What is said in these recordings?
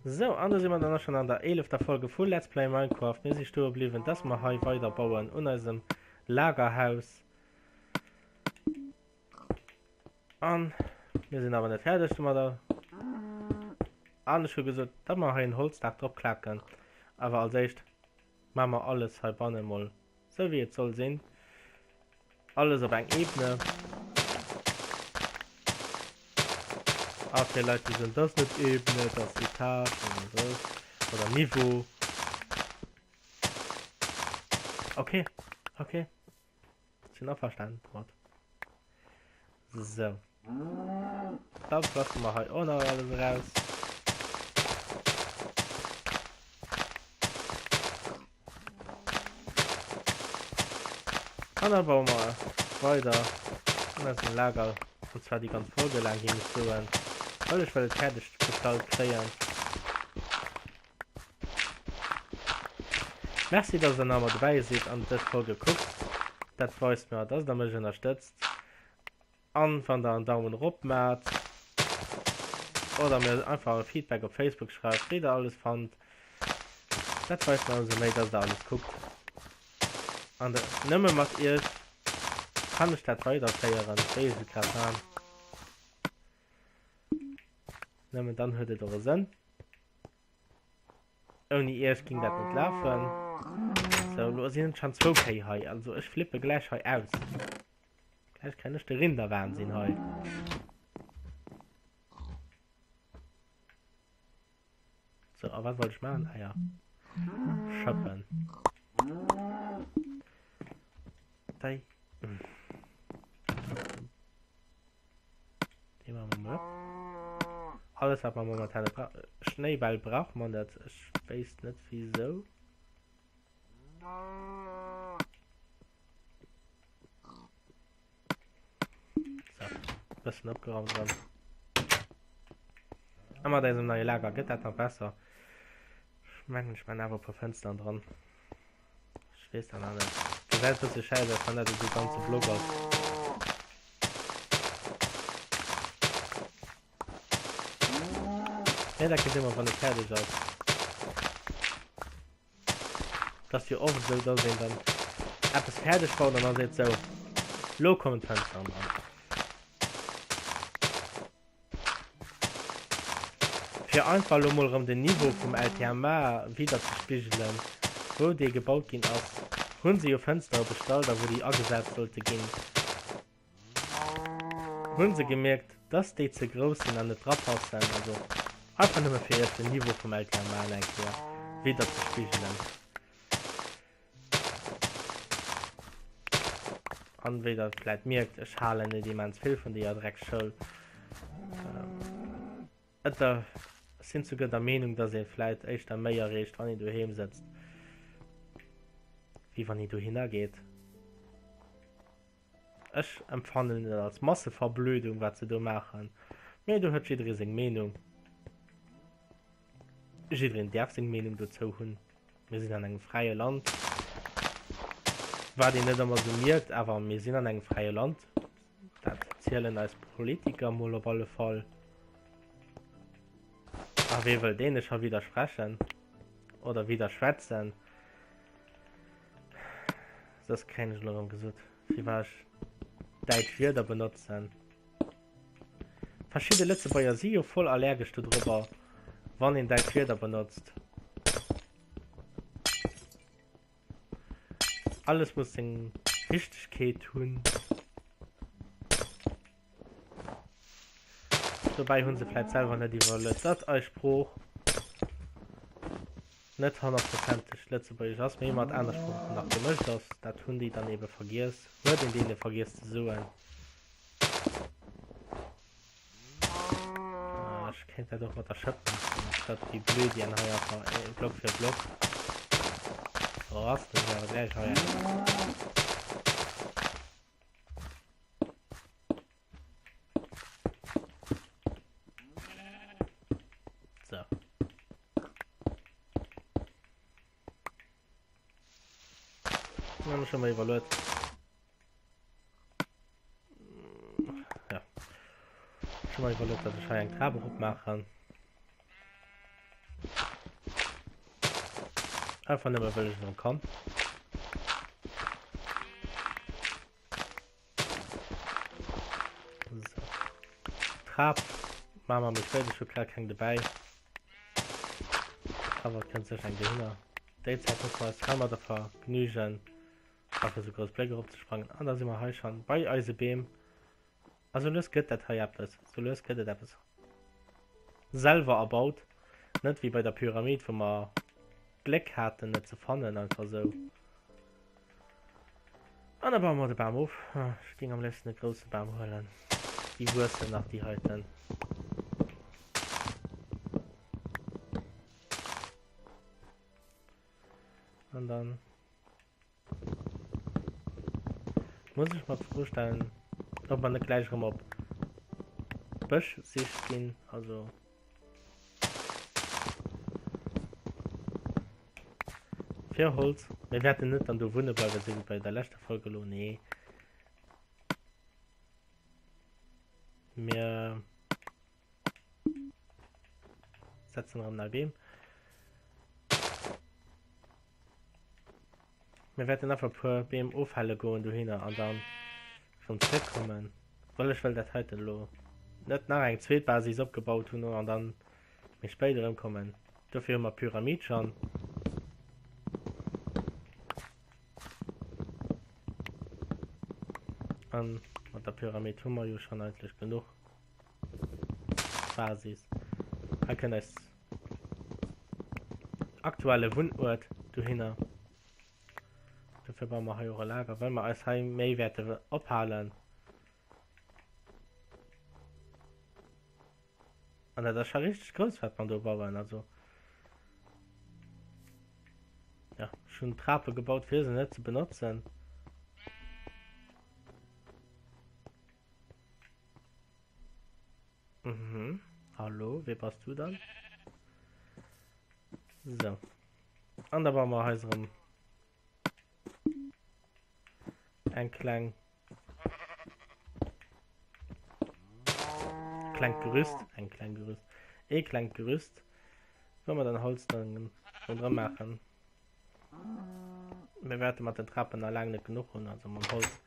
Sou, an do si mer dann och schon an der eelefter Folge vu Let's Play Minecraft. Mir si stoe bliwwen, dass mer hei weider bauen un eisem Lagerhaus. An mir sinn awer net fäerdeg domadder. An ech hu gesot, dass mer hei en Holzdaach drop klaken. Awer als éischt maache mer alles heibanne mol sou wéi et soll sinn. Alles op eng Ebene. A fir Leit déi soen, dat ass net Ebene, dat ass Etage oder sou, oder Niveau. Okay, okay. Sinn averstanen domat. Sou. Da flaschen mer hei och nach alles eraus. An da baue mer weider an eisem Lager. Und zwar déi ganz Folge laang, géing ech soen. Well ech wëll et fäerdeg gestallt kréien. Merci, dass der nach ëmmer dobäi sidd an dës Folge kuckt. Dat weist mer, dass der mech ënnerstëtzt. An wann der en Daumen erop maat oder mir einfach e Feedback op Facebook schreift, wéi der alles fannt, dat weist mer ëmsou méi, dass der alles kuckt. An nëmme mat iech kann ech dat weiderféieren, wéi ech et grad maan. Nëmmen dann huet et och e Sënn. Ouni iech ging dat net lafen. Sou, lo sinn et schon zwou Kéi hei. Also ech flippe gläich hei aus. Gläich kréien ech de Rinderwahnsinn hei. So, a wat wollt ech maachen? Ah ja. Schëppen. Dei. Dee maache mer mol op. Alles wat mer momentan net brauchen. Schnéibäll braucht man net. Ech wéisst net wieso. So, bëssen opgeraumt dran. A mat eisem neie Lager gëtt dat nach besser. Ech mengen, ech man awer e puer Fënsteren dran. Ech weess dat nach net. Gesäit e bësse schäiss aus, wann dat esou ganze Block ass. Mee dat gesi mer, wann et fäerdeg ass. Et ass jo oft esou, dass een dann eppes fäerdeg baut an da seet sou, lo kommen d'Fënsteren dran. Fir einfach elo mol erëm den Niveau vum LTMA widderzespigelen, wou dee gebaut ginn ass, hu se jo Fënstere bestallt a wou déi agesat sollte ginn, Hunn se gemierkt dass déi ze grouss sinn an net drapassen, also einfach nëmme fir iech den Niveau vum LTMA eng Kéier widder ze spigelen. An wéi der vläit mierkt, ech halen net immens vill vun deeër Drecksschoul. Et der sinn souguer der Meenung dass ee vläit éischter méi erreecht wann een doheem sëtzt wéi wann een dohinner geet. Ech empfannen et als Masseverblödung wat se do maachen, mee do huet jidderee seng Meenung. Jiddereen däerf seng Meenung dozou hunn. Mir sinn an engem fräie Land, wat een net ëmmer esou mierkt, awer mir sinn an engem fräie Land. Dat zielen eis Politiker mol op alle Fall. A wee wëll deene scho widdersprechen oder widderschwätzen? Soss kréien ech elo erëm gesot, firwat ech däitsch Wierder benotzen. Verschidde Lëtzebuerger si jo voll allergesch dodrobber, wann een däitsch Wierder benotzt. Alles muss seng Richtegkeet hunn. Dobäi hu se vläit selwer net iwwerluet, datt eis Sprooch net honnertprozenteg Lëtzebuergesch ass, mee mat aner Sproochen nach gemëscht ass. Dat hunn déi dann ebe vergiess, huet een deene vergiess ze soen. Ech kéint dat och mat der Schëpp maachen, anstatt wéi blöd Ien hei einfach Block fir Block. Rasten ech awer gläich hei eng. So. Dann schon mal iwwerluet. Ja. Schon mal iwwerluet, dass ich hei eng Trap opmachen. Einfach nëmme wëll ech et erëm kann. So. Trap maache mer méi spéit, ech hu grad keng dobäi. Awer et kënnt sécher eng dohinner. Déi Zäit musse mer eis heimadder vergnügen, einfach sou grouss Bléck eropzesprangen. An da si mer hei schonn bei eise Beem. A sou lues gëtt dat hei eppes, sou lues gëtt et eppes selwer erbaut. Net wéi bei der Pyramid, wou mer Gléck haten et ze fannen, einfach sou. An da baue mer de Bam of. Ech géing am léifsten e grousse Bam huelen. Déi wuessen nach, déi heiten. An dann muss ech mer d'Fro stellen, ob mer net gläich erëm op Bëschsich ginn. Also Fir Holz. Mir wäerten net dann do wunne bleiwen, esou wéi bei der leschter Folg elo. Nee. Mir setzen erëm nei Beem. Mir wäerten einfach e puer Beem ofhelle goen dohinner an dann erëm zréckkommen. Well ech wëll dat heiten elo net nach eng zweet Basis opgebaut hunn an dann méi spéit erëmkommen. Dofir hu mer d'Pyramid schonn. An mat der Pyramid hu mer jo schonn eigentlech genuch Basis. Hei kënnt eis aktuelle Wunnuert dohinner. Dofir baue mer hei och e Lager, well mer eis hei méi wäerte ophalen. An dat ass scho richteg grouss, wat mer do bauen. Also, ja, ech hunn Trape gebaut, fir se net ze benotzen. Mhm. Hallo, wer bass du dann? So. An da bauen wir eis erëm eng kleng klengt Gerüst, eng kleng Gerüst, ee klengt Gerüst, wou mer dann Holz dann ronderëm maachen. Mir wäerte mat den Trapen nach laang net genuch hunn, also mam Holz.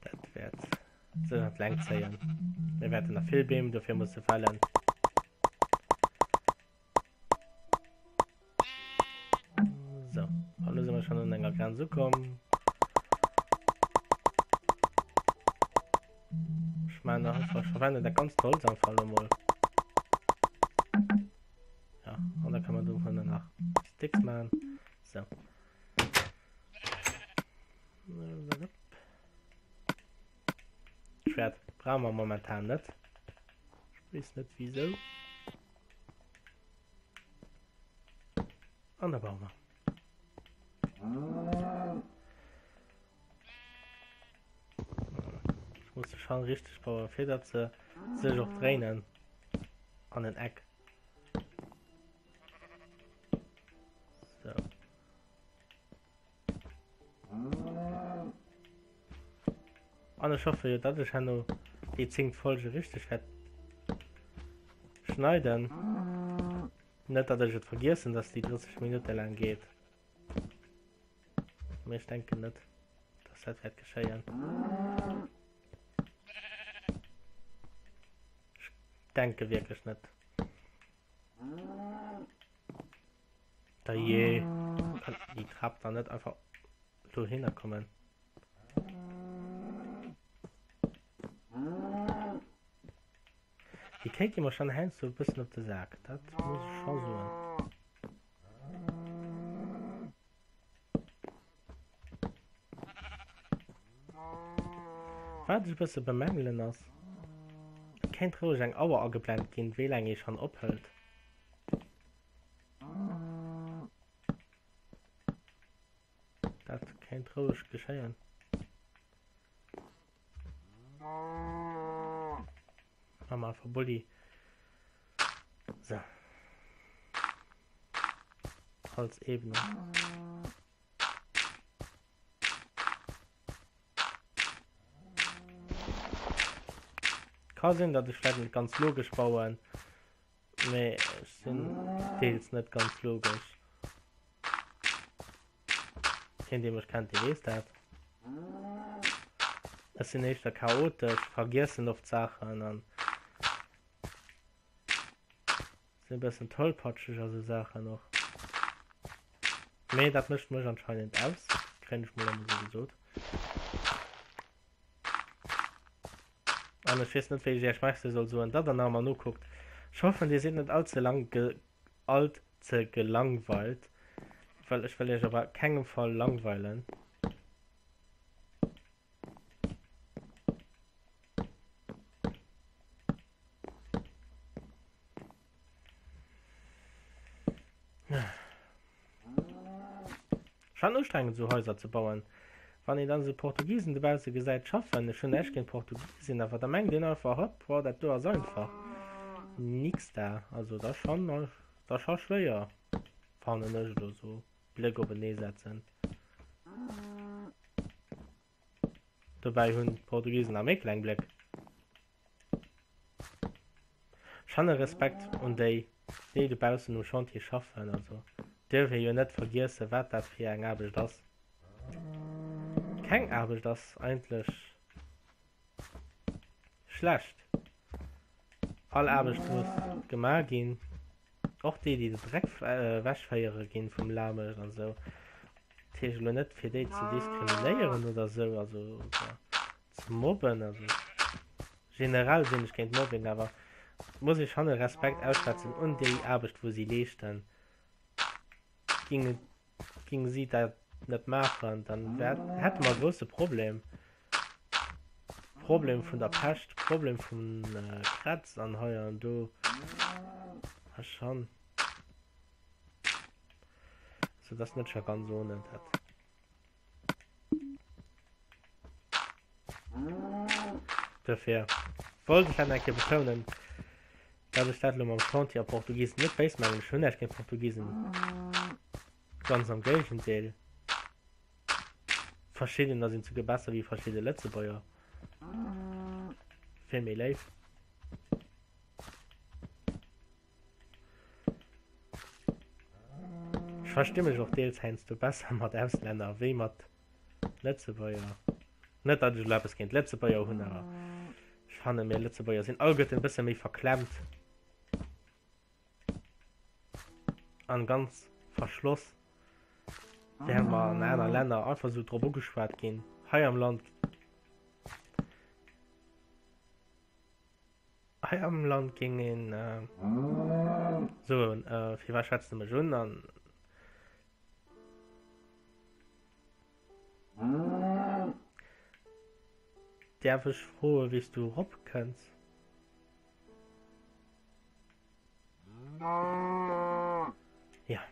Dat wäert sech an d'Längt zéien. Mir wäerten nach vill Beem dofir musse fällen. So, an elo si mer schonn un enger Grenz ukomm. Ech maachen einfach, ech verwenden dat ganzt Holz einfach elo mol. Ja, an da kann man dovunner nach Sticks machen. So. Schwert brauchen wir momentan net. Ich weiß net wieso. An da bauen wir. Ich muss schon richtig bauen, fir dat se sech och dréinen an den Eck. So. An ech hoffe jo, datt ech herno déi zéngt Folge richteg wäert schneiden. Net, datt ech et vergiessen, datt déi 30 Minutte laang geet. Mee ech denken net, datt dat wäert geschéien. Ech denke wierklech net. Da je kann déi Trap dann net einfach dohinner kommen. Déi Kéi gi mer schon heiansdo e bëssen op de Sak, dat muss ech scho soen. Wat ech e bësse bemängelen ass, et kéint roueg eng Auer ageblent ginn, wéi laang ee schonn ophëlt. Dat kéint roueg geschéien. Mach mal einfach Bulli. So. Als Ebene. Ka sinn, datt ech vläicht net ganz logesch bauen, mee ech sinn deels net ganz logesch. Hien, dee mech kennt, dee weess dat. Ech sinn éischter chaotesch, vergiessen oft Saachen an sinn e bëssen tollpatscheg a sou Saachen och. Mee dat mécht mech anscheinend aus, kréien ech mol ëmmer sou gesot. An ech weess net, wéi ech iech Merci soll soen, datt der nach ëmmer nokuckt. Ech hoffen, dir sidd net all ze lang ge alt ze gelangweilt, well ech wëll iech op kengem Fall langweilen. Schon ustrengend sou Häuser ze bauen. Wann een dann sou Portugiesen dobausse gesäit schaffen, ech hunn näischt géint Portugisen, awer da mengt een einfach, hopp, boah, dat do ass einfach. Nix da. Also dat ass schon, dat ass scho schwéier, fannen ech elo sou. Bléck openee setzen. Dobäi hunn d'Portugisen nach méi kleng Bléck. Schanne Respekt un déi, déi dobaussen um Chantier schaffen. Also dierf ee jo net vergiessen, wat dat fir eng Aarbecht ass. Keng Aarbecht ass eigentlech schlecht. All Aarbecht muss gemaach ginn. Och déi, déi de Dreck ewechféiere ginn vum Lamecht an esou. Dat heescht elo net, fir déi ze diskriminéieren oder esou, also oder ze mobben. Also generell sinn ech géint Mobbing, awer muss ech schon e Respekt ausschwätzen un déi Aarbecht, wou si leeschten. Ging, ging si dat net maachen, dann wär, hätte mer e grousse Problem. Problem vun der Pescht, Problem vum äh, Kretz an hei an do. A schon. So, das net schon ganz ohne dat. Dofir wollt ech dat nach eng Kéier betounen, dass ech dat elo mam Chantier a Portugisen net béis mengen. Ech hunn näischt géint Portugisen. Ganz am Géigendeel. Verschiddener sinn souguer besser wéi verschidde Lëtzebuerger. Vill méi léif. Ech versti mech och deels heiansdo besser mat Auslänner wéi mat Lëtzebuerger. Net datt ech elo eppes géint Lëtzebuerger hunn, awer ech fanne mir Lëtzebuerger sinn alleguerten e bësse méi verklemmt an ganz verschloss, während mer an aner Länner einfach sou drop ugeschwat ginn. Hei am Land Hei am Land géing een soen, firwat schwätz de mech un? An däerf ech froen, wéi s du erop kënns? Ja.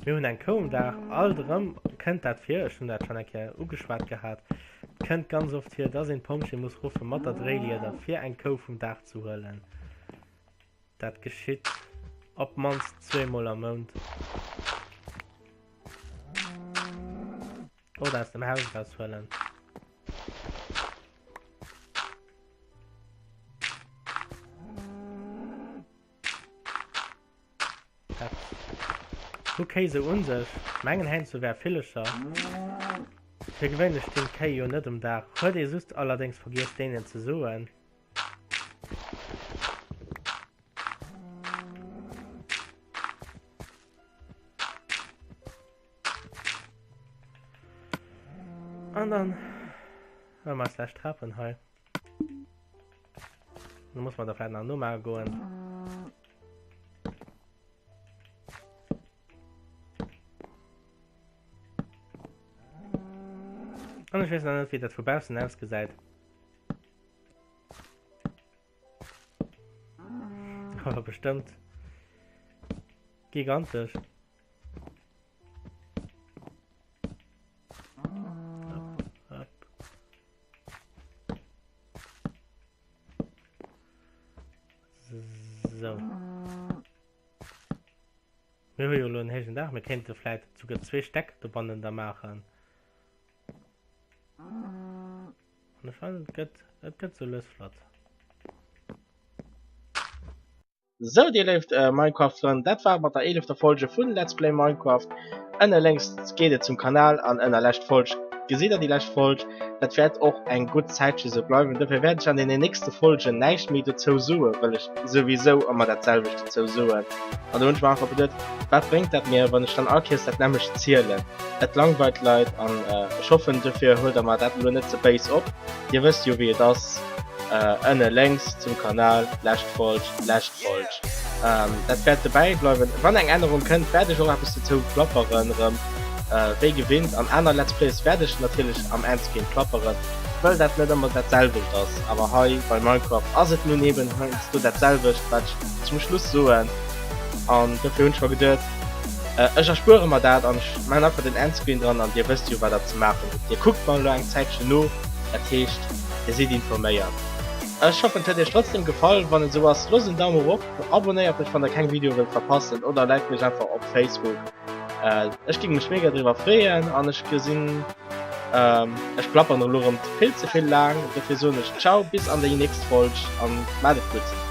Mir hunn eng Kou um Daach. Alt erëm kënnt dat vir, ech hunn dat schonn eng Kéier ugeschwat gehat, et kënnt ganz oft vir, dass een d'Pompjee muss ruffe mat der Dréilieder, fir eng Kou vum Daach ze huelen. Dat geschitt op d'mannst zweemol am Mount. Oder aus dem Haus eraushuelen. Dat hu Kéi sou un sech. Mengen heiansdo wär Villecher. Fir gewéinlech stinn d'Kéi jo net um Daach. Huet ee just allerdéngs vergiess deenen ze soen. An dann hu mer eis lescht Trapen hei. Da muss man da vielleicht nach nomaache goen. An ech weess nach net, wéi dat vu baussen ausgesäit. Aber bestëmmt gigantesch. Hopp, hopp. So. Mir hu jo elo en héijen Daach, mir kéinte vläit souguer zwee Stäck dobannen da maachen. An ech fannen, et gëtt, et gëtt sou lues flott. Sou dir léift Minecraft Frënn, dat war et mat der eelefter Folge vun Let's Play Minecraft. Ënne lénks geet et zum Kanal an ënner lescht Folg gesitt der déi lescht Folg. Dat wäert och eng gutt Zäitche sou bleiwen, dofir wäert ech an deenen nächste Folgen näischt méi dozou soen, wëll ech souwisou ëmmer dat selwecht dozou soen. An do hunn ech mer einfach geduet, wat bréngt dat mir, wann ech dann all Kéiers dat nämmlecht zielen? Et langweilt d'Leit an ech hoffen dofir huelt der mer dat elo net ze béis op. Dir wësst jo wéi et ass, ënne lénks zum Kanal, lescht Folg, lescht Folg. Dat wäert dobäi bleiwen. Wann eng Ännerung kënnt, wäert ech och eppes dozou plapperen erëm, wéi gewinnt. An aner Let's Plays wäert ech natierlech am Endscreen plapperen, wëll dat net ëmmer dat selwecht ass. Awer hei bei Minecraft ass et nun eben heiansdo dat selwecht, wat ech zum Schluss soen. An dofir hunn ech mer geduet, ech erspuere mer dat an ech maachen einfach den Endscreen dran an dir wësst jo, wat der ze maachen hutt. Dir kuckt mer elo eng Zäitchen no, dat heescht, dir sidd informéiert. Ech hoffen et huet iech trotzdem gefall, wann et esou ass loosst en Daum erop, abonnéiert mech wann der keng Videoe wëllt verpassen oder liked mech einfach op Facebook. Ech géing mech mega driwwer freeën an ech gesinn ech plappern elo rëm vill ze vill laang, dofir soen ech ciao bis an déi nächst Folg an maat et gutt.